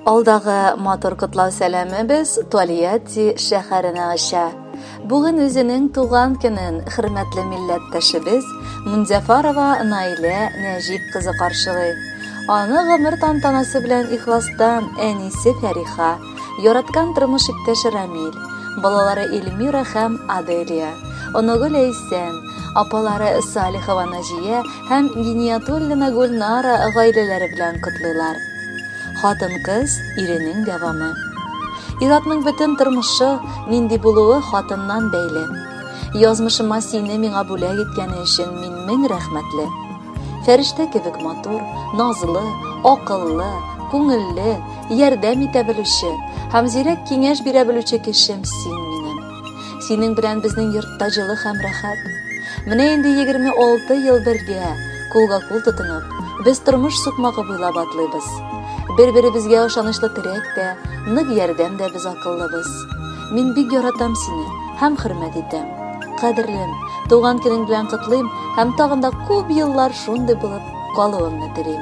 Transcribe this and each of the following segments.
Алдагы матур котлау сәламебез Тольятти шәһәренә оча. Бүген үзенең туган көнен хөрмәтле милләттәшебез Мунзәфарова Наилә Нәҗип кызы каршылый. Аны гомер тантанасы белән ихластан әнисе Фәриха, яраткан тормыш иптәше Рамил, балалары Эльмира һәм Аделия, оныгы Ләйсән, апалары Салихова Наҗия һәм Гиниятуллина Гөлнара гаиләләре белән котлыйлар. Хатын-кыз иренең дәвамы. Ир-атның бөтен тормышы нинди булуы хатыннан бәйле. Язмышыма сине миңа бүләк иткәне өчен мин мең рәхмәтле. Фәрештә кебек матур, назлы, акыллы, күңелле, ярдәм итә белүче һәм зирәк киңәш бирә белүче кешем син минем. Синең белән безнең йортта җылы һәм рәхәт. Менә инде 26 ел бергә, кулга-кул тотынып, без тормыш сукмагы буйлап атлыйбыз. Бер-беребезгә ышанычлы терәк тә, нык ярдәм дә без акыллыбыз. Мин бик яратам сине һәм хөрмәт итәм. Кадерлем, туган көнең белән котлыйм һәм тагын да күп еллар шундый булып калуыңны телим.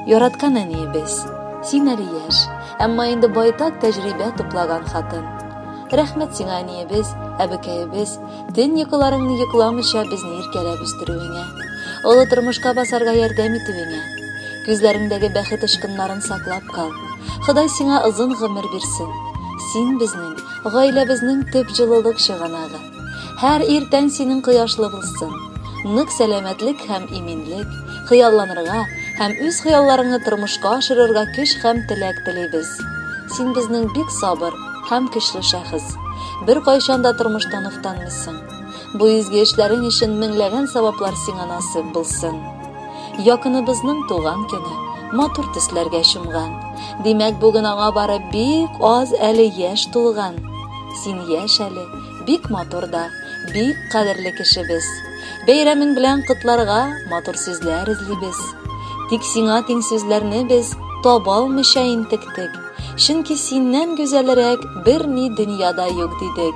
Яраткан әниебез, син әле яшь, әмма инде байтак тәҗрибә туплаган хатын. Рәхмәт сиңа, әниебез, әбекәебез, төн йокыларыңны йокламыйча безне иркәләп үстерүеңә, олы тормышка басарга ярдәм итүеңә. Күзләреңдәге бәхет очкыннарын саклап кал. Ходай сиңа озын гомер бирсен. Син безнең, гаиләбезнең төп җылылык чыганагы. Һәр иртән синең кояшлы булсын. Нык сәламәтлек һәм иминлек, хыялланырга һәм үз хыялларыңны тормышка ашырырга көч һәм теләк телибез. Син безнең бик сабыр һәм көчле шәхес. Беркайчан да тормыштан уфтанмыйсың. Бу изге эшләрең өчен меңләгән саваплар сиңа насыйп булсын. Якыныбызның туган көне матур төсләргә чумган. Димәк, бүген аңа бары бик аз әле яшь тулган. Син яшь әле, бик матур да, бик кадерле кешебез. Бәйрәмең белән котларга матур сүзләр эзлибез. Тик сиңа тиң сүзләрне без таба алмыйча интектек. Чөнки синнән гүзәлрәк берни дөньяда юк дидек.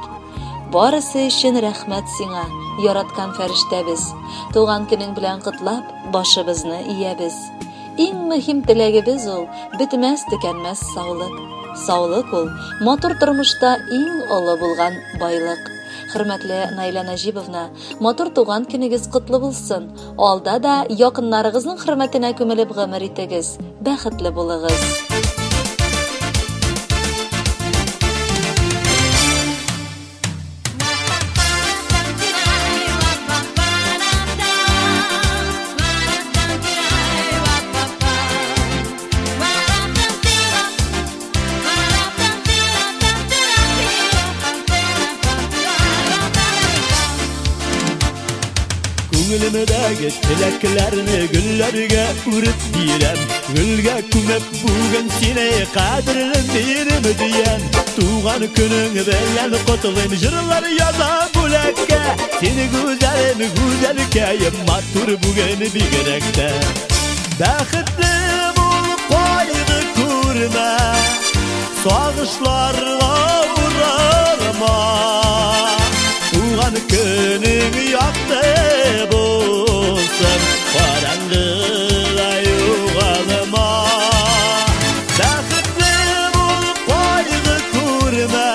Барысы өчен рәхмәт сиңа, яраткан фәрештәбез. Туган көнең белән котлап, башыбызны иябез. Иң мөһим теләгебез ул, бетмәс-төкәнмәс саулык. Саулык ул, матур тормышта иң олы булган байлык. Хөрмәтле Наилә Нәҗибовна, матур туган көнегез котлы булсын. Алда да якыннарыгызның хөрмәтенә күмелеп гомер итегез. Бәхетле булыгыз. Күңелемдәге теләкләрне гөлләргә үреп бирәм. Гөлгә күмеп бүген сине кадерлем минем диям. Туган көнең белән котлыйм, җырлар язам бүләккә. Сине гүзәлем, гүзәлкәем, матур бүген бигрәк тә. Бәхетле бул, кайгы күрмә, сагышларга уралма. Туган көнең якты булсын, караңгыда югалма. Бәхетле бул, кайгы күрмә,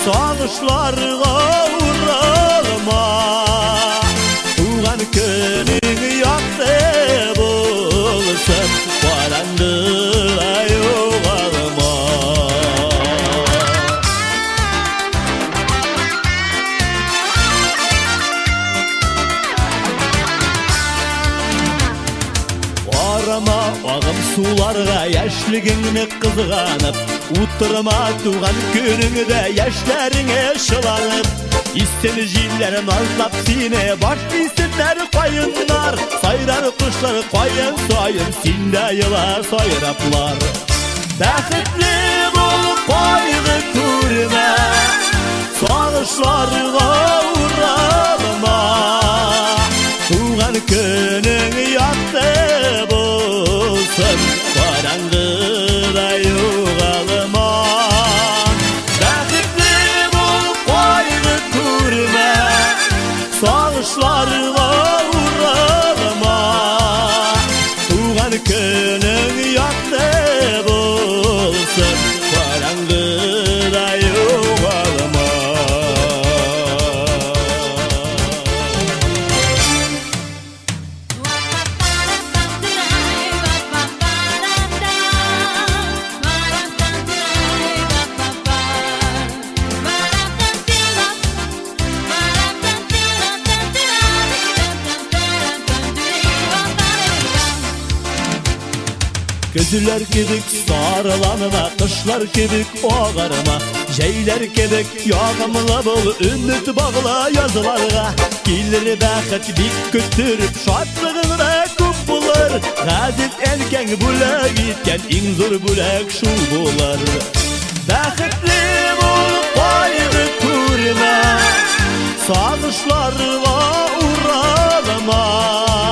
сагышларга уралма. Туган көнең якты булсын, караңгыда югалма. Карама агым суларга яшьлегеңне кызганып, утырма туган көнеңдә яшьләреңә шыланып. Истен җилләр назлап сине, баш исеннәр каеннар, сайрар кошлар каен саен, син дә ела сайраплар. Бәхетле бул, кайгы күрмә, сагышларга уралма. Туган көнең якты булсын, караңгыда югалма. Бәхетле бул, кайгы күрмә, сагышларга уралма. Туган көнең якты булсын, Көзләр кебек сарыланма, кышлар кебек агарма, җәйләр кебек ягымлы бул, өмет багла язларга. Килер бәхет бик көттереп, шатлыгың да күп булыр. Газиз әнкәң бүләк иткән иң зур бүләк шул булыр. Бәхетле бул, кайгы күрмә, сагышларга уралма.